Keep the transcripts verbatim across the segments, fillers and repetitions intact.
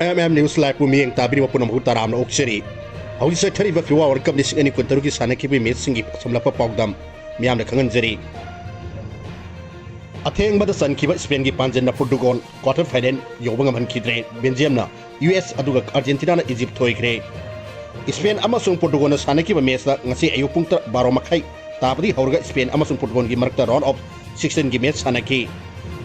M M News Live ꯄꯨ ꯃꯤꯠꯌꯦꯡ ꯇꯥꯕꯤꯔꯤꯕ ꯄꯨꯝꯅꯃꯛꯄꯨ ꯇꯔꯥꯝꯅ ꯑꯣꯛꯆꯔꯤ꯫ ꯍꯧꯖꯤꯛ ꯆꯠꯊꯔꯤꯕ ꯐꯤꯐꯥ ꯋꯥꯔꯜ ꯀꯞ ꯂꯤꯁꯤꯡ ꯑꯅꯤ ꯀꯨꯟꯇꯔꯨꯛꯀꯤ ꯁꯥꯟꯅꯈꯤꯕ ꯃꯦꯠꯁꯁꯤꯡꯒꯤ ꯁꯝꯂꯞꯄ ꯄꯥꯎꯗꯝ ꯃꯤꯌꯥꯝꯅ ꯈꯪꯍꯟꯖꯔꯤ꯫ ꯑꯊꯦꯡꯕꯗ ꯆꯟꯈꯤꯕ ꯁ꯭ꯄꯦꯟꯒꯤ ꯄꯥꯟꯖꯟꯅ ꯄꯣꯔꯇꯨꯒꯜ ꯀ꯭ꯋꯥꯇꯔ ꯐꯥꯏꯅꯦꯜ ꯌꯧꯕ ꯉꯝꯍꯟꯈꯤꯗ꯭ꯔꯦ꯫ ꯕꯦꯜꯖꯤꯌꯝꯅ ꯌꯨ ꯑꯦꯁ ꯑꯗꯨꯒ ꯑꯥꯔꯖꯦꯟꯇꯤꯅꯥꯅ ꯏꯖꯤꯞ ꯊꯣꯏꯈ꯭ꯔꯦ꯫ ꯁ꯭ꯄꯦꯟ ꯑꯃꯁꯨꯡ ꯄꯣꯔꯇꯨꯒꯜꯅ ꯁꯥꯟꯅꯈꯤꯕ ꯃꯦꯠꯁꯇ ꯉꯁꯤ ꯑꯌꯨꯛ ꯄꯨꯡ ꯇꯔꯥ, ꯕꯥꯔꯣ ꯃꯈꯥꯏ ꯇꯥꯕꯗꯒꯤ ꯍꯧꯔꯒ ꯁ꯭ꯄꯦꯟ ꯑꯃꯁꯨꯡ ꯄꯣꯔꯇꯨꯒꯜꯒꯤ ꯃꯔꯛꯇ ꯔꯥꯎꯟ ꯑꯣꯐ ꯁꯤꯛꯁꯇꯤꯟꯒꯤ ꯃꯦꯠꯁ ꯁꯥꯟꯅꯈꯤ꯫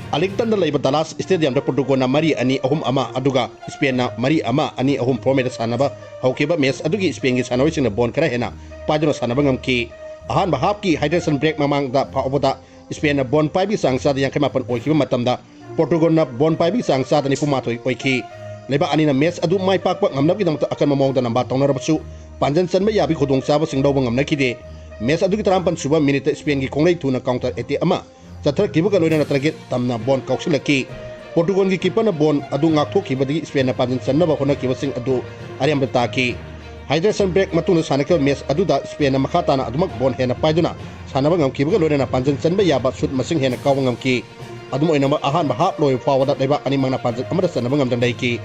ꯑꯥꯔꯂꯤꯡꯇꯟꯗ ꯂꯩꯕ ꯗꯂꯥꯁ ꯁ꯭ꯇꯦꯗꯤꯌꯝꯗ ꯄꯣꯔꯇꯨꯒꯜꯅ ꯃꯔꯤ ꯑꯅꯤ, ꯑꯍꯨꯝ ꯑꯃ, ꯑꯗꯨꯒ ꯁ꯭ꯄꯦꯟꯅ ꯃꯔꯤ ꯑꯃ, ꯑꯅꯤ ꯑꯍꯨꯝ ꯐꯣꯔꯃꯦꯠꯇ ꯁꯥꯟꯅꯕ ꯍꯧꯈꯤꯕ ꯃꯦꯠꯁ ꯑꯗꯨꯒꯤ ꯁ꯭ꯄꯦꯟꯒꯤ ꯁꯥꯟꯅꯔꯣꯏꯁꯤꯡꯅ ꯕꯣꯜ ꯈꯔ ꯍꯦꯟꯅ ꯄꯥꯏꯗꯨꯅ ꯁꯥꯟꯅꯕ ꯉꯝꯈꯤ꯫ ꯑꯍꯥꯟꯕ ꯍꯥꯞꯀꯤ ꯍꯥꯏꯗ꯭ꯔꯦꯁꯟ ꯕ꯭ꯔꯦꯛ ꯃꯃꯥꯡꯗ ꯐꯥꯎꯕꯗ ꯁ꯭ꯄꯦꯟꯅ ꯕꯣꯜ ꯄꯥꯏꯕꯒꯤ ꯆꯥꯡ ꯆꯥꯗ ꯌꯥꯡꯈꯩ ꯃꯥꯄꯟ ꯑꯣꯏꯈꯤꯕ ꯃꯇꯝꯗ, ꯄꯣꯔꯇꯨꯒꯜꯅ ꯕꯣꯜ ꯄꯥꯏꯕꯒꯤ ꯆꯥꯡ ꯆꯥꯗ ꯅꯤꯐꯨ ꯃꯥꯊꯣꯏ ꯑꯣꯏꯈꯤ꯫ ꯂꯩꯕꯥꯛ ꯑꯅꯤꯅ ꯃꯦꯠꯁ ꯑꯗꯨ ꯃꯥꯏ ꯄꯥꯛꯄ ꯉꯝꯅꯕꯒꯤꯗꯃꯛꯇ ꯑꯀꯟꯕ ꯃꯑꯣꯡꯗ ꯂꯝꯕꯥ ꯇꯧꯅꯔꯕꯁꯨ, ꯄꯥꯟꯖꯟ ꯆꯟꯕ ꯌꯥꯕꯒꯤ ꯈꯨꯗꯣꯡꯆꯥꯕꯁꯤꯡ ꯂꯧꯕ ꯉꯝꯅꯈꯤꯗꯦ꯫ ꯃꯦꯠꯁ ꯑꯗꯨꯒꯤ ꯇꯔꯥꯃꯥꯄꯟ ꯁꯨꯕ ꯃꯤꯅꯤꯠꯇ ꯁ꯭ꯄꯦꯟꯒꯤ ꯈꯣꯡꯂꯩ ꯊꯨꯅ ꯀꯥꯎꯟꯇꯔ ꯑꯦꯇꯦꯛ ꯑꯃ ꯆꯠꯊꯔꯛꯈꯤꯕꯒ ꯂꯣꯏꯅꯅ ꯇꯥꯔꯒꯦꯠ ꯇꯝꯅ ꯕꯣꯜ ꯀꯥꯎꯁꯤꯜꯂꯛꯈꯤ꯫ ꯄꯣꯔꯇꯨꯒꯜꯒꯤ ꯀꯤꯄꯔꯅ ꯕꯣꯜ ꯑꯗꯨ ꯉꯥꯛꯊꯣꯛꯈꯤꯕꯗꯒꯤ ꯁ꯭ꯄꯦꯟꯅ ꯄꯥꯟꯖꯟ ꯆꯟꯅꯕ ꯍꯣꯠꯅꯈꯤꯕꯁꯤꯡ ꯑꯗꯨ ꯑꯔꯦꯝꯕꯗ ꯇꯥꯈꯤ꯫ ꯍꯥꯏꯗ꯭ꯔꯦꯁꯟ ꯕ꯭ꯔꯦꯛ ꯃꯇꯨꯡꯗ ꯁꯥꯟꯅꯈꯤꯕ ꯃꯦꯠꯁ ꯑꯗꯨꯗ ꯁ꯭ꯄꯦꯟꯅ ꯃꯈꯥ ꯇꯥꯅ ꯑꯗꯨꯃꯛ ꯕꯣꯜ ꯍꯦꯟꯅ ꯄꯥꯏꯗꯨꯅ ꯁꯥꯟꯅꯕ ꯉꯝꯈꯤꯕꯒ ꯂꯣꯏꯅꯅ ꯄꯥꯟꯖꯟ ꯆꯟꯕ ꯌꯥꯕ ꯁꯨꯠ ꯃꯁꯤꯡ ꯍꯦꯟꯅ ꯀꯥꯎꯕ ꯉꯝꯈꯤ꯫ ꯑꯗꯨꯝ ꯑꯣꯏꯅꯃꯛ, ꯑꯍꯥꯟꯕ ꯍꯥꯞ ꯂꯣꯏꯕ ꯐꯥꯎꯕꯗ ꯂꯩꯕꯥꯛ ꯑꯅꯤꯃꯛꯅ ꯄꯥꯟꯖꯟ ꯑꯃꯠꯇ ꯆꯟꯅꯕ ꯉꯝꯗꯅ ꯂꯩꯈꯤ꯫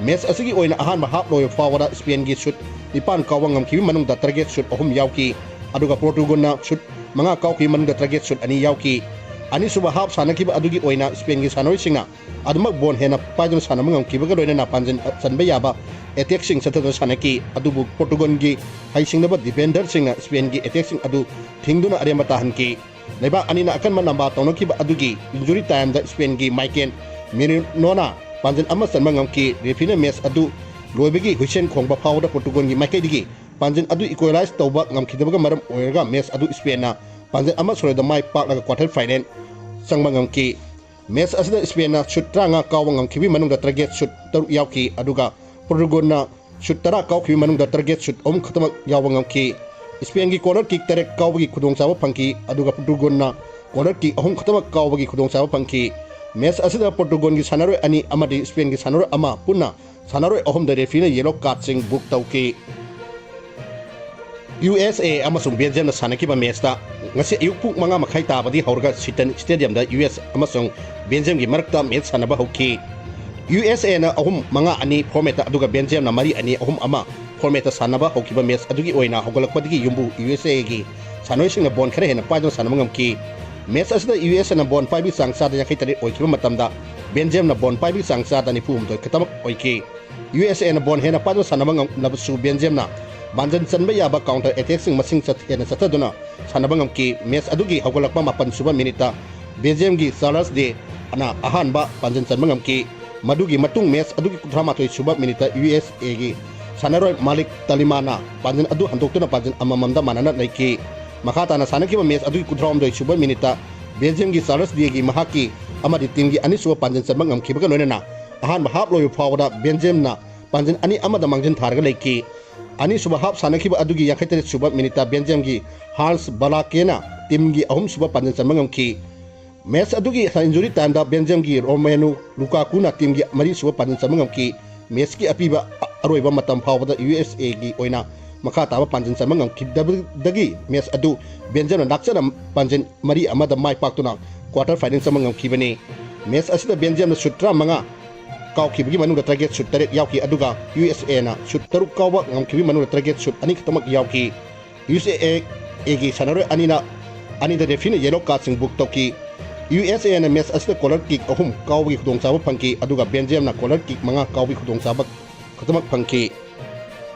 ꯃꯦꯠꯁ ꯑꯁꯤꯒꯤ ꯑꯣꯏꯅ ꯑꯍꯥꯟꯕ ꯍꯥꯞ ꯂꯣꯏꯕ ꯐꯥꯎꯕꯗ ꯁ꯭ꯄꯦꯟꯒꯤ ꯁꯨꯠ ꯅꯤꯄꯥꯟ ꯀꯥꯎꯕ ꯉꯝꯈꯤꯕꯒꯤ ꯃꯅꯨꯡꯗ ꯇꯥꯔꯒꯦꯠ ꯁꯨꯠ ꯑꯍꯨꯝ ꯌꯥꯎꯈꯤ, ꯑꯗꯨꯒ ꯄꯣꯔꯇꯨꯒꯜꯅ ꯁꯨꯠ ꯃꯉꯥ ꯀꯥꯎꯈꯤꯕꯒꯤ ꯃꯅꯨꯡꯗ ꯇꯥꯔꯒꯦꯠ ꯁꯨꯠ ꯑꯅꯤ ꯌꯥꯎꯈꯤ꯫ ꯑꯅꯤꯁꯨꯕ ꯍꯥꯞ ꯁꯥꯟꯅꯈꯤꯕ ꯑꯗꯨꯒꯤ ꯑꯣꯏꯅ ꯁ꯭ꯄꯦꯟꯒꯤ ꯁꯥꯟꯅꯔꯣꯏꯁꯤꯡꯅ ꯑꯗꯨꯃꯛ ꯕꯣꯜ ꯍꯦꯟꯅ ꯄꯥꯏꯗꯨꯅ ꯁꯥꯟꯅꯕ ꯉꯝꯈꯤꯕꯒ ꯂꯣꯏꯅꯅ ꯄꯥꯟꯖꯟ ꯆꯟꯕ ꯌꯥꯕ ꯑꯦꯇꯦꯛꯁꯤꯡ ꯆꯠꯊꯗꯨꯅ ꯁꯥꯟꯅꯈꯤ꯫ ꯑꯗꯨꯕꯨ ꯄꯣꯔꯇꯨꯒꯜꯒꯤ ꯍꯩꯁꯤꯡꯅꯕ ꯗꯤꯐꯦꯟꯗꯔꯁꯤꯡꯅ ꯁ꯭ꯄꯦꯟꯒꯤ ꯑꯦꯇꯦꯛꯁꯤꯡ ꯑꯗꯨ ꯊꯤꯡꯗꯨꯅ ꯑꯔꯦꯝꯕ ꯇꯥꯍꯟꯈꯤ꯫ ꯂꯩꯕꯥꯛ ꯑꯅꯤꯅ ꯑꯀꯟꯕ ꯂꯝꯕꯥ ꯇꯧꯅꯈꯤꯕ ꯑꯗꯨꯒꯤ ꯏꯟꯖꯨꯔꯤ ꯇꯥꯏꯝꯗ ꯁ꯭ꯄꯦꯟꯒꯤ ꯃꯥꯏꯀꯦꯜ ꯃꯦꯔꯤꯅꯣꯅ ꯄꯥꯟꯖꯟ ꯑꯃ ꯆꯟꯕ ꯉꯝꯈꯤ꯫ ꯔꯦꯐ꯭ꯔꯤꯅ ꯃꯦꯠꯁ ꯑꯗꯨ ꯂꯣꯏꯕꯒꯤ ꯍꯨꯏꯁꯦꯜ ꯈꯣꯡꯕ ꯐꯥꯎꯕꯗ ꯄꯣꯔꯇꯨꯒꯜꯒꯤ ꯃꯥꯏꯀꯩꯗꯒꯤ ꯄꯥꯟꯖꯟ ꯑꯗꯨ ꯏꯀ꯭ꯋꯦꯂꯥꯏꯖ ꯇꯧꯕ ꯉꯝꯈꯤꯗꯕꯒ ꯃꯔꯝ ꯑꯣꯏꯔꯒ ꯃꯦꯠꯁ ꯑꯗꯨ ꯁ꯭ꯄꯦꯟꯅ ꯄꯥꯟꯖꯟ ꯑꯃ ꯁꯣꯏꯗ ꯃꯥꯏ ꯄꯥꯛꯂꯒ ꯀ꯭ꯋꯥꯇꯔ ꯐꯥꯏꯅꯦꯜ ꯆꯪꯕ ꯉꯝꯈꯤ꯫ ꯃꯦꯠꯁ ꯑꯁꯤꯗ ꯁ꯭ꯄꯦꯟꯅ ꯁꯨꯠ ꯇꯔꯥꯃꯉꯥ ꯀꯥꯎꯕ ꯉꯝꯈꯤꯕꯒꯤ ꯃꯅꯨꯡꯗ ꯇꯥꯔꯒꯦꯠ ꯁꯨꯠ ꯇꯔꯨꯛ ꯌꯥꯎꯈꯤ, ꯑꯗꯨꯒ ꯄꯣꯔꯇꯨꯒꯜꯅ ꯁꯨꯠ ꯇꯔꯥ ꯀꯥꯎꯈꯤꯕꯒꯤ ꯃꯅꯨꯡꯗ ꯇꯥꯔꯒꯦꯠ ꯁꯨꯠ ꯑꯍꯨꯝ ꯈꯛꯇꯃꯛ ꯌꯥꯎꯕ ꯉꯝꯈꯤ꯫ ꯁ꯭ꯄꯦꯟꯒꯤ ꯀꯣꯔꯅꯔ ꯀꯤꯛ ꯇꯔꯦꯠ ꯀꯥꯎꯕꯒꯤ ꯈꯨꯗꯣꯡꯆꯥꯕ ꯐꯪꯈꯤ, ꯑꯗꯨꯒ ꯄꯣꯔꯇꯨꯒꯜꯅ ꯀꯣꯔꯅꯔ ꯀꯤꯛ ꯑꯍꯨꯝ ꯈꯛꯇꯃꯛ ꯀꯥꯎꯕꯒꯤ ꯈꯨꯗꯣꯡꯆꯥꯕ ꯐꯪꯈꯤ꯫ ꯃꯦꯠꯁ ꯑꯁꯤꯗ ꯄꯣꯔꯇꯨꯒꯜꯒꯤ ꯁꯥꯟꯅꯔꯣꯏ ꯑꯅꯤ ꯑꯃꯗꯤ ꯁ꯭ꯄꯦꯟꯒꯤ ꯁꯥꯟꯅꯔꯣꯏ ꯑꯃ ꯄꯨꯟꯅ ꯁꯥꯟꯅꯔꯣꯏ ꯑꯍꯨꯝꯗ ꯔꯦꯐ꯭ꯔꯤꯅ ꯌꯦꯂꯣ ꯀꯥꯔꯗꯁꯤꯡ ꯕꯨꯛ ꯇꯧꯈꯤ꯫ ꯌꯨ ꯑꯦꯁ ꯑꯦ ꯑꯃꯁꯨꯡ ꯕꯦꯜꯖꯤꯌꯝꯅ ꯁꯥꯟꯅꯈꯤꯕ ꯃꯦꯠꯁꯇ ꯉꯁꯤ ꯑꯌꯨꯛ ꯄꯨꯡ ꯃꯉꯥ ꯃꯈꯥꯏ ꯇꯥꯕꯗꯒꯤ ꯍꯧꯔꯒ ꯁꯤꯇꯟ ꯁ꯭ꯇꯦꯗꯤꯌꯝꯗ ꯌꯨ ꯑꯦꯁ ꯑꯃꯁꯨꯡ ꯕꯦꯜꯖꯤꯌꯝꯒꯤ ꯃꯔꯛꯇ ꯃꯦꯠꯁ ꯁꯥꯟꯅꯕ ꯍꯧꯈꯤ꯫ ꯌꯨ ꯑꯦꯁ ꯑꯦꯅ ꯑꯍꯨꯝ ꯃꯉꯥ ꯑꯅꯤ ꯐꯣꯔꯃꯦꯠꯇ ꯑꯗꯨꯒ ꯕꯦꯜꯖꯤꯌꯝꯅ ꯃꯔꯤ ꯑꯅꯤ ꯑꯍꯨꯝ ꯑꯃ ꯐꯣꯔꯃꯦꯠꯇ ꯁꯥꯟꯅꯕ ꯍꯧꯈꯤꯕ ꯃꯦꯠꯆ ꯑꯗꯨꯒꯤ ꯑꯣꯏꯅ ꯍꯧꯒꯠꯂꯛꯄꯗꯒꯤ ꯌꯨꯝꯕꯨ ꯌꯨ ꯑꯦꯁ ꯑꯦꯒꯤ ꯁꯥꯟꯅꯔꯣꯏꯁꯤꯡꯅ ꯕꯣꯜ ꯈꯔ ꯍꯦꯟꯅ ꯄꯥꯏꯗꯨꯅ ꯁꯥꯟꯅꯕ ꯉꯝꯈꯤ꯫ ꯃꯦꯠꯆ ꯑꯁꯤꯗ ꯌꯨ ꯑꯦꯁ ꯑꯦꯅ ꯕꯣꯜ ꯄꯥꯏꯕꯒꯤ ꯆꯥꯡ ꯆꯥꯗ ꯌꯥꯡꯈꯩ ꯇꯔꯦꯠ ꯑꯣꯏꯈꯤꯕ ꯃꯇꯝꯗ ꯕꯦꯜꯖꯤꯌꯝꯅ ꯕꯣꯜ ꯄꯥꯏꯕꯒꯤ ꯆꯥꯡ ꯆꯥꯗ ꯅꯤꯐꯨ ꯍꯨꯝꯗꯣꯏ ꯈꯛꯇꯃꯛ ꯑꯣꯏꯈꯤ꯫ ꯌꯨ ꯑꯦꯁ ꯑꯦꯅ ꯕꯣꯜ ꯍꯦꯟꯅ ꯄꯥꯏꯗꯨꯅ ꯁꯥꯟꯅꯕ ꯉꯝꯂꯕꯁꯨ ꯕꯦꯜꯖꯤꯌꯝꯅ ꯄꯥꯟꯖꯟ ꯆꯟꯕ ꯌꯥꯕ ꯀꯥꯎꯟꯇꯔ ꯑꯦꯇꯦꯛꯁꯤꯡ ꯃꯁꯤꯡ ꯆꯠ-, ꯍꯦꯟꯅ ꯆꯠꯊꯗꯨꯅ ꯁꯥꯟꯅꯕ ꯉꯝꯈꯤ꯫ ꯃꯦꯠꯆ ꯑꯗꯨꯒꯤ ꯍꯧꯒꯠꯂꯛꯄ ꯃꯥꯄꯟ ꯁꯨꯕ ꯃꯤꯅꯤꯠꯇ ꯕꯦꯜꯖꯤꯌꯝꯒꯤ ꯆꯥꯔꯂꯁ ꯗꯦ ꯑꯅ ꯑꯍꯥꯟꯕ ꯄꯥꯟꯖꯟ ꯆꯟꯕ ꯉꯝꯈꯤ꯫ ꯃꯗꯨꯒꯤ ꯃꯇꯨꯡ ꯃꯦꯠꯆ ꯑꯗꯨꯒꯤ ꯀꯨꯟꯊ꯭ꯔꯥ ꯃꯥꯊꯣꯏ ꯁꯨꯕ ꯃꯤꯅꯤꯠꯇ ꯌꯨ ꯑꯦꯁ ꯑꯦꯒꯤ ꯁꯥꯟꯅꯔꯣꯏ ꯃꯥꯂꯤꯛ ꯇꯂꯤꯃꯥꯅ ꯄꯥꯟꯖꯟ ꯑꯗꯨ ꯍꯟꯗꯣꯛꯇꯨꯅ ꯄꯥꯟꯖꯟ ꯑꯃꯃꯝꯗ ꯃꯥꯟꯅꯅ ꯂꯩꯈꯤ꯫ ꯃꯈꯥ ꯇꯥꯅ ꯁꯥꯟꯅꯈꯤꯕ ꯃꯦꯠꯆ ꯑꯗꯨꯒꯤ ꯀꯨꯟꯊ꯭ꯔꯥ ꯍꯨꯝꯗꯣꯏ ꯁꯨꯕ ꯃꯤꯅꯤꯠꯇ ꯕꯦꯜꯖꯤꯌꯝꯒꯤ ꯆꯥꯔꯂꯁ ꯗꯦꯒꯤ ꯃꯍꯥꯛꯀꯤ ꯑꯃꯗꯤ ꯇꯤꯝꯒꯤ ꯑꯅꯤꯁꯨꯕ ꯄꯥꯟꯖꯟ ꯆꯟꯕ ꯉꯝꯈꯤꯕꯒ ꯂꯣꯏꯅꯅ ꯑꯍꯥꯟꯕ ꯍꯥꯞ ꯂꯣꯏꯕ ꯐꯥꯎꯕꯗ ꯕꯦꯜꯖꯤꯌꯝꯅ ꯄꯥꯟꯖꯟ ꯑꯅꯤ ꯑꯃꯗ ꯃꯥꯡꯖꯤꯟ ꯊꯥꯔꯒ ꯂꯩꯈꯤ꯫ ꯑꯅꯤꯁꯨꯕ ꯍꯥꯞ ꯁꯥꯟꯅꯈꯤꯕ ꯑꯗꯨꯒꯤ ꯌꯥꯡꯈꯩ ꯇꯔꯦꯠ ꯁꯨꯕ ꯃꯤꯅꯤꯠꯇ ꯕꯦꯜꯖꯤꯌꯝꯒꯤ ꯍꯥꯟꯁ ꯕꯂꯥꯀꯦꯅ ꯇꯤꯝꯒꯤ ꯑꯍꯨꯝꯁꯨꯕ ꯄꯥꯟꯖꯟ ꯆꯟꯕ ꯉꯝꯈꯤ꯫ ꯃꯦꯠꯆ ꯑꯗꯨꯒꯤ ꯏꯟꯖꯨꯔꯤ ꯇꯥꯏꯝꯗ ꯕꯦꯜꯖꯤꯌꯝꯒꯤ ꯔꯣꯃꯦꯅꯨ ꯂꯨꯀꯥꯀꯨꯅ ꯇꯤꯝꯒꯤ ꯃꯔꯤꯁꯨꯕ ꯄꯥꯟꯖꯟ ꯆꯟꯕ ꯉꯝꯈꯤ꯫ ꯃꯦꯠꯆꯀꯤ ꯑꯄꯤꯕ ꯑ-, ꯑꯔꯣꯏꯕ ꯃꯇꯝ ꯐꯥꯎꯕꯗ ꯌꯨ ꯑꯦꯁ ꯑꯦꯒꯤ ꯑꯣꯏꯅ ꯃꯈꯥ ꯇꯥꯕ ꯄꯥꯟꯖꯟ ꯆꯟꯕ ꯉꯝꯈꯤꯗꯕꯗꯒꯤ ꯃꯦꯠꯆ ꯑꯗꯨ ꯕꯦꯜꯖꯤꯌꯝꯅ ꯂꯥꯛꯆꯅ ꯄꯥꯟꯖꯟ ꯃꯔꯤ ꯑꯃꯗ ꯃꯥꯏ ꯄꯥꯛꯇꯨꯅ ꯀ꯭ꯋꯥꯇꯔ ꯐꯥꯏꯅꯦꯜ ꯆꯪꯕ ꯉꯝꯈꯤꯕꯅꯤ꯫ ꯃꯦꯠꯆ ꯑꯁꯤꯗ ꯕꯦꯜꯖꯤꯌꯝꯅ ꯁꯨꯠ ꯇꯔꯥꯃꯉꯥ ꯀꯥꯎꯈꯤꯕꯒꯤ ꯃꯅꯨꯡꯗ ꯇꯔꯒꯦꯠ ꯁꯨꯠ ꯇꯔꯦꯠ ꯌꯥꯎꯈꯤ, ꯑꯗꯨꯒ ꯌꯨ ꯑꯦꯁ ꯑꯦꯅ ꯁꯨꯠ ꯇꯔꯨꯛ ꯀꯥꯎꯕ ꯉꯝꯈꯤꯕꯒꯤ ꯃꯅꯨꯡꯗ ꯇꯔꯒꯦꯠ ꯁꯨꯠ ꯑꯅꯤ ꯈꯛꯇꯃꯛ ꯌꯥꯎꯈꯤ꯫ ꯌꯨ ꯑꯦꯁ ꯑꯦꯒꯤ ꯁꯥꯟꯅꯔꯣꯏ ꯑꯅꯤꯅ, ꯑꯅꯤꯗ ꯔꯦꯐꯤꯅ ꯌꯦꯂꯣ ꯀꯥꯔꯗꯁꯤꯡ ꯕꯨꯛ ꯇꯧꯈꯤ꯫ ꯌꯨ ꯑꯦꯁ ꯑꯦꯅ ꯃꯦꯠꯆ ꯑꯁꯤꯗ ꯀꯣꯔꯅꯔ ꯀꯤꯛ ꯑꯍꯨꯝ ꯀꯥꯎꯕꯒꯤ ꯈꯨꯗꯣꯡꯆꯥꯕ ꯐꯪꯈꯤ, ꯑꯗꯨꯒ ꯕꯦꯜꯖꯤꯌꯝꯅ ꯀꯣꯔꯅꯔ ꯀꯤꯛ ꯃꯉꯥ ꯀꯥꯎꯕꯒꯤ ꯈꯨꯗꯣꯡꯆꯥꯕ ꯈꯛꯇꯃꯛ ꯐꯪꯈꯤ꯫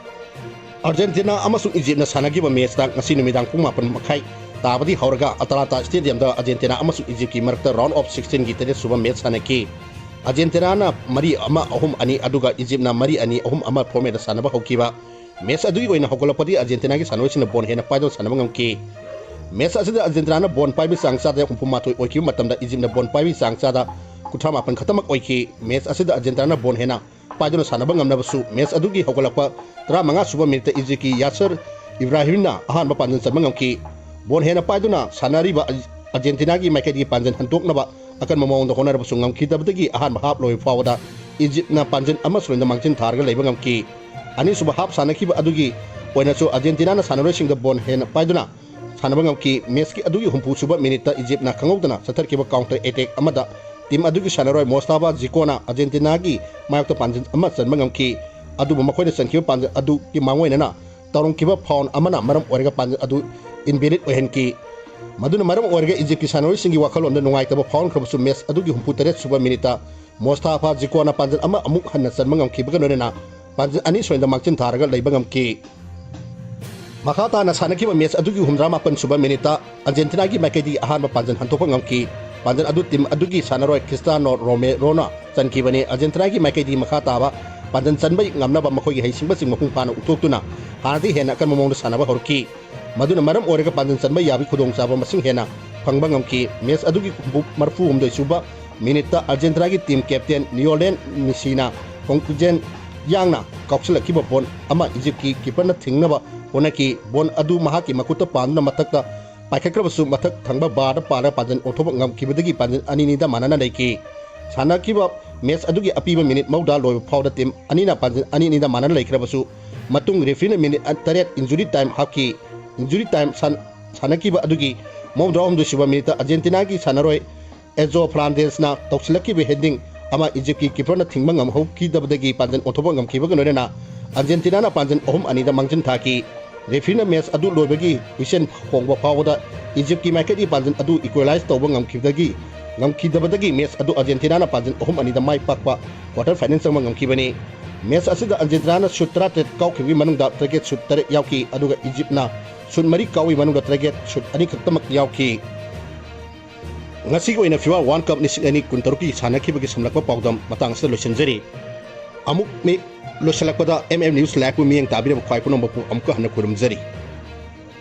ꯑꯥꯔꯖꯦꯟꯇꯤꯅꯥ ꯑꯃꯁꯨꯡ ꯏꯖꯤꯞꯅ ꯁꯥꯟꯅꯈꯤꯕ ꯃꯦꯠꯆꯇ ꯉꯁꯤ ꯅꯨꯃꯤꯗꯥꯡ ꯄꯨꯡ ꯃꯥꯄꯟ ꯃꯈꯥꯏ ꯇꯥꯕꯗꯒꯤ ꯍꯧꯔꯒ ꯑꯇꯂꯥꯟꯇꯥ ꯁ꯭ꯇꯦꯗꯤꯌꯝꯗ ꯑꯥꯔꯖꯦꯟꯇꯤꯅꯥ ꯑꯃꯁꯨꯡ ꯏꯖꯤꯞꯀꯤ ꯃꯔꯛꯇ ꯔꯥꯎꯟ ꯑꯣꯐ ꯁꯤꯛꯁꯇꯤꯟꯒꯤ ꯇꯔꯦꯠ ꯁꯨꯕ ꯃꯦꯠꯆ ꯁꯥꯟꯅꯈꯤ꯫ ꯑꯥꯔꯖꯦꯟꯇꯤꯅꯥꯅ ꯃꯔꯤ ꯑꯃ, ꯑꯍꯨꯝ ꯑꯅꯤ, ꯑꯗꯨꯒ ꯏꯖꯤꯞꯅ ꯃꯔꯤ ꯑꯅꯤ, ꯑꯍꯨꯝ ꯑꯃ ꯐꯣꯔꯃꯦꯠꯇ ꯁꯥꯟꯅꯕ ꯍꯧꯈꯤꯕ ꯃꯦꯠꯆ ꯑꯗꯨꯒꯤ ꯑꯣꯏꯅ ꯍꯧꯒꯠꯂꯛꯄꯗꯒꯤ ꯑꯥꯔꯖꯦꯟꯇꯤꯅꯥꯒꯤ ꯁꯥꯟꯅꯔꯣꯏꯁꯤꯡꯅ ꯕꯣꯜ ꯍꯦꯟꯅ ꯄꯥꯏꯗꯨꯅ ꯁꯥꯟꯅꯕ ꯉꯝꯈꯤ꯫ ꯃꯦꯠꯆ ꯑꯁꯤꯗ ꯑꯥꯔꯖꯦꯟꯇꯤꯅꯥꯅ ꯕꯣꯜ ꯄꯥꯏꯕꯒꯤ ꯆꯥꯡ ꯆꯥꯗ ꯍꯨꯝꯐꯨ ꯃꯥꯊꯣꯏ ꯑꯣꯏꯈꯤꯕ ꯃꯇꯝꯗ ꯏꯖꯤꯞꯅ ꯕꯣꯜ ꯄꯥꯏꯕꯒꯤ ꯆꯥꯡ ꯆꯥꯗ ꯀꯨꯟꯊ꯭ꯔꯥ ꯃꯥꯄꯟ ꯈꯛꯇꯃꯛ ꯑꯣꯏꯈꯤ꯫ ꯃꯦꯠꯆ ꯑꯁꯤꯗ ꯑꯥꯔꯖꯦꯟꯇꯤꯅꯥꯅ ꯕꯣꯜ ꯍꯦꯟꯅ ꯄꯥꯏꯗꯨꯅ ꯁꯥꯟꯅꯕ ꯉꯝꯂꯕꯁꯨ, ꯃꯦꯠꯆ ꯑꯗꯨꯒꯤ ꯍꯧꯒꯠꯂꯛꯄ ꯇꯔꯥꯃꯉꯥ ꯁꯨꯕ ꯃꯤꯅꯤꯠꯇ ꯏꯖꯤꯞꯀꯤ ꯌꯥꯁꯔ ꯏꯕ꯭ꯔꯥꯍꯤꯝꯅ ꯑꯍꯥꯟꯕ ꯄꯥꯟꯖꯟ ꯆꯟꯕ ꯉꯝꯈꯤ꯫ ꯕꯣꯜ ꯍꯦꯟꯅ ꯄꯥꯏꯗꯨꯅ ꯁꯥꯟꯅꯔꯤꯕ ꯑꯥꯔꯖꯦꯟꯇꯤꯅꯥꯒꯤ ꯃꯥꯏꯀꯩꯗꯒꯤ ꯄꯥꯟꯖꯟ ꯍꯟꯗꯣꯛꯅꯕ ꯑꯀꯟꯕ ꯃꯑꯣꯡꯗ ꯍꯣꯠꯅꯔꯕꯁꯨ ꯉꯝꯈꯤꯗꯕꯗꯒꯤ ꯑꯍꯥꯟꯕ ꯍꯥꯞ ꯂꯣꯏꯕ ꯐꯥꯎꯕꯗ ꯏꯖꯤꯞꯅ ꯄꯥꯟꯖꯟ ꯑꯃꯁꯨ ꯂꯣꯏꯅ ꯃꯥꯡꯖꯤꯟ ꯊꯥꯔꯒ ꯂꯩꯕ ꯉꯝꯈꯤ꯫ ꯑꯅꯤꯁꯨꯕ ꯍꯥꯞ ꯁꯥꯟꯅꯈꯤꯕ ꯑꯗꯨꯒꯤ ꯑꯣꯏꯅꯁꯨ ꯑꯥꯔꯖꯦꯟꯇꯤꯅꯥꯅ ꯁꯥꯟꯅꯔꯣꯏꯁꯤꯡꯗ ꯕꯣꯜ ꯍꯦꯟꯅ ꯄꯥꯏꯗꯨꯅ ꯁꯥꯟꯅꯕ ꯉꯝꯈꯤ꯫ ꯃꯦꯠꯆꯀꯤ ꯑꯗꯨꯒꯤ ꯍꯨꯝꯐꯨ ꯁꯨꯕ ꯃꯤꯅꯤꯠꯇ ꯏꯖꯤꯞꯅ ꯈꯪꯍꯧꯗꯅ ꯆꯠꯊꯔꯛꯈꯤꯕ ꯀꯥꯎꯟꯇꯔ ꯑꯦꯇꯦꯛ ꯑꯃꯗ team ꯑꯗꯨꯒꯤ ꯁꯥꯟꯅꯔꯣꯏ ꯃꯣꯁꯇꯥꯐꯥ ꯖꯤꯀꯣꯅ ꯑꯥꯔꯖꯦꯟꯇꯤꯅꯥꯒꯤ ꯃꯥꯌꯣꯛꯇ ꯄꯥꯟꯖꯤꯜ ꯑꯃ ꯆꯟꯕ ꯉꯝꯈꯤ꯫ ꯑꯗꯨꯕꯨ ꯃꯈꯣꯏꯅ ꯆꯟꯈꯤꯕ ꯄꯥꯟꯖꯤꯜ ꯑꯗꯨꯒꯤ ꯃꯥꯡꯑꯣꯏꯅꯅ ꯇꯧꯔꯝꯈꯤꯕ foul ꯑꯃꯅ ꯃꯔꯝ ꯑꯣꯏꯔꯒ ꯄꯥꯟꯖꯤꯜ ꯑꯗꯨ invalid ꯑꯣꯏꯍꯟꯈꯤ꯫ ꯃꯗꯨꯅ ꯃꯔꯝ ꯑꯣꯏꯔꯒ ꯏꯖꯤꯞꯀꯤ ꯁꯥꯟꯅꯔꯣꯏꯁꯤꯡꯒꯤ ꯋꯥꯈꯜꯂꯣꯟꯗ ꯅꯨꯡꯉꯥꯏꯇꯕ ꯐꯥꯎꯍꯟꯈ꯭ꯔꯕꯁꯨ, match ꯑꯗꯨꯒꯤ ꯍꯨꯝꯐꯨ ꯇꯔꯦꯠ ꯁꯨꯕ ꯃꯤꯅꯤꯠꯇ ꯃꯣꯁꯇꯥꯐꯥ ꯖꯤꯀꯣꯅ ꯄꯥꯟꯖꯤꯜ ꯑꯃ ꯑꯃꯨꯛ ꯍꯟꯅ ꯆꯟꯕ ꯉꯝꯈꯤꯕꯒ ꯂꯣꯏꯅꯅ ꯄꯥꯟꯖꯤꯜ ꯑꯅꯤ ꯁꯣꯏꯗ ꯃꯥꯡꯖꯤꯟ ꯊꯥꯔꯒ ꯂꯩꯕ ꯉꯝꯈꯤ꯫ ꯃꯈꯥ ꯇꯥꯅ ꯁꯥꯟꯅꯈꯤꯕ match ꯑꯗꯨꯒꯤ ꯍꯨꯝꯗ꯭ꯔꯥ ꯃꯥꯄꯟ ꯁꯨꯕ ꯃꯤꯅꯤꯠꯇ ꯑꯥꯔꯖꯦꯟꯇꯤꯅꯥꯒꯤ ꯃꯥꯏꯀꯩꯗꯒꯤ ꯑꯍꯥꯟꯕ ꯄꯥꯟꯖꯤꯜ ꯍꯟꯗꯣꯛꯄ ꯉꯝꯈꯤ꯫ ꯄꯥꯟꯖꯤꯜ ꯑꯗꯨ team ꯑꯗꯨꯒꯤ ꯁꯥꯟꯅꯔꯣꯏ ꯈ꯭ꯔꯤꯁꯇꯥꯅꯣ ꯔꯣꯃꯦꯔꯣꯅ ꯆꯟꯈꯤꯕꯅꯤ꯫ ꯑꯥꯔꯖꯦꯟꯇꯤꯅꯥꯒꯤ ꯃꯥꯏꯀꯩꯗꯒꯤ ꯃꯈꯥ ꯇꯥꯕ ꯄꯥꯟꯖꯤꯜ ꯆꯟꯕ ꯉꯝꯅꯕ ꯃꯈꯣꯏꯒꯤ ꯍꯩꯁꯤꯡꯕꯁꯤꯡ ꯃꯄꯨꯡ ꯐꯥꯅ ꯎꯠꯊꯣꯛꯇꯨꯅ ꯍꯥꯟꯅꯗꯒꯤ ꯍꯦꯟꯅ ꯑꯀꯟꯕ ꯃꯑꯣꯡꯗ ꯁꯥꯟꯅꯕ ꯍꯧꯔꯛꯈꯤ꯫ ꯃꯗꯨꯅ ꯃꯔꯝ ꯑꯣꯏꯔꯒ ꯄꯥꯟꯖꯤꯜ ꯆꯟꯕ ꯌꯥꯕꯒꯤ ꯈꯨꯗꯣꯡꯆꯥꯕ ꯃꯁꯤꯡ ꯍꯦꯟꯅ ꯐꯪꯕ ꯉꯝꯈꯤ꯫ Match ꯑꯗꯨꯒꯤ ꯍꯨꯝꯐꯨ, ꯃꯔꯤꯐꯨ ꯍꯨꯝꯗꯣꯏ ꯁꯨꯕ ꯃꯤꯅꯤꯠꯇ ꯑꯥꯔꯖꯦꯟꯇꯤꯅꯥꯒꯤ team captain ꯂꯤꯑꯣꯅꯦꯜ ꯃꯦꯁꯤꯅ ꯈꯣꯡꯖꯦꯜ ꯌꯥꯡꯅ ꯀꯥꯎꯁꯤꯜꯂꯛꯈꯤꯕ ball ꯑꯃ ꯏꯖꯤꯞꯀꯤ keeperꯅ ꯊꯤꯡꯅꯕ ꯍꯣꯠꯅꯈꯤ꯫ Ball ꯑꯗꯨ ꯃꯍꯥꯛꯀꯤ ꯃꯈꯨꯠꯇ ꯄꯥꯟꯗꯨꯅ ꯃꯊꯛꯇ ꯄꯥꯏꯈꯠꯈ꯭ꯔꯕꯁꯨ, ꯃꯊꯛ ꯊꯪꯕ barꯗ ꯄꯥꯜꯂꯒ ꯄꯥꯟꯖꯤꯜ ꯑꯣꯟꯊꯣꯛꯄ ꯉꯝꯈꯤꯕꯗꯒꯤ ꯄꯥꯟꯖꯤꯜ ꯑꯅꯤ ꯑꯅꯤꯗ ꯃꯥꯟꯅꯅ ꯂꯩꯈꯤ꯫ ꯁꯥꯟꯅꯈꯤꯕ match ꯑꯗꯨꯒꯤ ꯑꯄꯤꯕ ꯃꯤꯅꯤꯠ ꯃꯧꯗ꯭ꯔꯥ ꯂꯣꯏꯕ ꯐꯥꯎꯗ team ꯑꯅꯤꯅ ꯄꯥꯟꯖꯤꯜ ꯑꯅꯤ ꯑꯅꯤꯗ ꯃꯥꯟꯅꯅ ꯂꯩꯈ꯭ꯔꯕꯁꯨ, ꯃꯇꯨꯡ refereeꯅ ꯃꯤꯅꯤꯠ ꯇꯔꯦꯠ injury time ꯍꯥꯞꯈꯤ꯫ Injury time ꯁꯥꯟ-, ꯁꯥꯟꯅꯈꯤꯕ ꯑꯗꯨꯒꯤ ꯃꯧꯗ꯭ꯔꯥ ꯍꯨꯝꯗꯣꯏ ꯁꯨꯕ ꯃꯤꯅꯤꯠꯇ ꯑꯥꯔꯖꯦꯟꯇꯤꯅꯥꯒꯤ ꯁꯥꯟꯅꯔꯣꯏ ꯑꯦꯟꯖꯣ ꯐꯔꯅꯥꯟꯗꯦꯁꯅ ꯇꯧꯁꯤꯜꯂꯛꯈꯤꯕ heading ꯑꯃ ꯏꯖꯤꯞꯀꯤ keeperꯅ ꯊꯤꯡꯕ ꯉꯝꯍꯧꯈꯤꯗꯕꯗꯒꯤ ꯄꯥꯟꯖꯤꯜ ꯑꯣꯟꯊꯣꯛꯄ ꯉꯝꯈꯤꯕꯒ ꯂꯣꯏꯅꯅ ꯑꯥꯔꯖꯦꯟꯇꯤꯅꯥꯅ ꯄꯥꯟꯖꯤꯜ ꯑꯍꯨꯝ ꯑꯅꯤꯗ ꯃꯥꯡꯖꯤꯟ ꯊꯥꯈꯤ꯫ Refereeꯅ match ꯑꯗꯨ ꯂꯣꯏꯕꯒꯤ whistle ꯈꯣꯡꯕ ꯐꯥꯎꯕꯗ ꯏꯖꯤꯞꯀꯤ ꯃꯥꯏꯀꯩꯗꯒꯤ ꯄꯥꯟꯖꯤꯜ ꯑꯗꯨ equalize ꯇꯧꯕ ꯉꯝꯈꯤꯕꯗꯒꯤ, ꯉꯝꯈꯤꯗꯕꯗꯒꯤ match ꯑꯗꯨ ꯑꯥꯔꯖꯦꯟꯇꯤꯅꯥꯅ ꯄꯥꯟꯖꯤꯜ ꯑꯍꯨꯝ ꯑꯅꯤꯗ ꯃꯥꯏ ꯄꯥꯛꯄ quarter final ꯆꯪꯕ ꯉꯝꯈꯤꯕꯅꯤ꯫ Match ꯑꯁꯤꯗ ꯑꯥꯔꯖꯦꯟꯇꯤꯅꯥꯅ shoot ꯇꯔꯥꯇꯔꯦꯠ ꯀꯥꯎꯈꯤꯕꯒꯤ ꯃꯅꯨꯡꯗ target shoot ꯇꯔꯦꯠ ꯌꯥꯎꯈꯤ, ꯑꯗꯨꯒ ꯏꯖꯤꯞꯅ shoot ꯃꯔꯤ ꯀꯥꯎꯏ ꯃꯅꯨꯡꯗ target shoot ꯑꯅꯤꯈꯛꯇꯃꯛ ꯌꯥꯎꯈꯤ꯫ ꯉꯁꯤꯒꯤ ꯑꯣꯏꯅ FIFA World Cup ꯂꯤꯁꯤꯡ ꯑꯅꯤ ꯀꯨꯟꯇꯔꯨꯛꯀꯤ ꯁꯥꯟꯅꯈꯤꯕꯒꯤ ꯁꯝꯂꯞꯄ ꯄꯥꯎꯗꯝ ꯃꯇꯥꯡ ꯑꯁꯤꯗ ꯂꯣꯏꯁꯤꯟꯖꯔꯤ꯫ ꯑꯃꯨꯛ ꯃꯤ ꯂꯣꯏꯁꯤꯜꯂꯛꯄꯗ M M News Liveꯄꯨ ꯃꯤꯠꯌꯦꯡ ꯇꯥꯕꯤꯔꯕ ꯈ꯭ꯋꯥꯏ ꯄꯨꯝꯅꯃꯛꯄꯨ ꯑꯃꯨꯛꯀ ꯍꯟꯅ ꯈꯨꯔꯨꯝꯖꯔꯤ꯫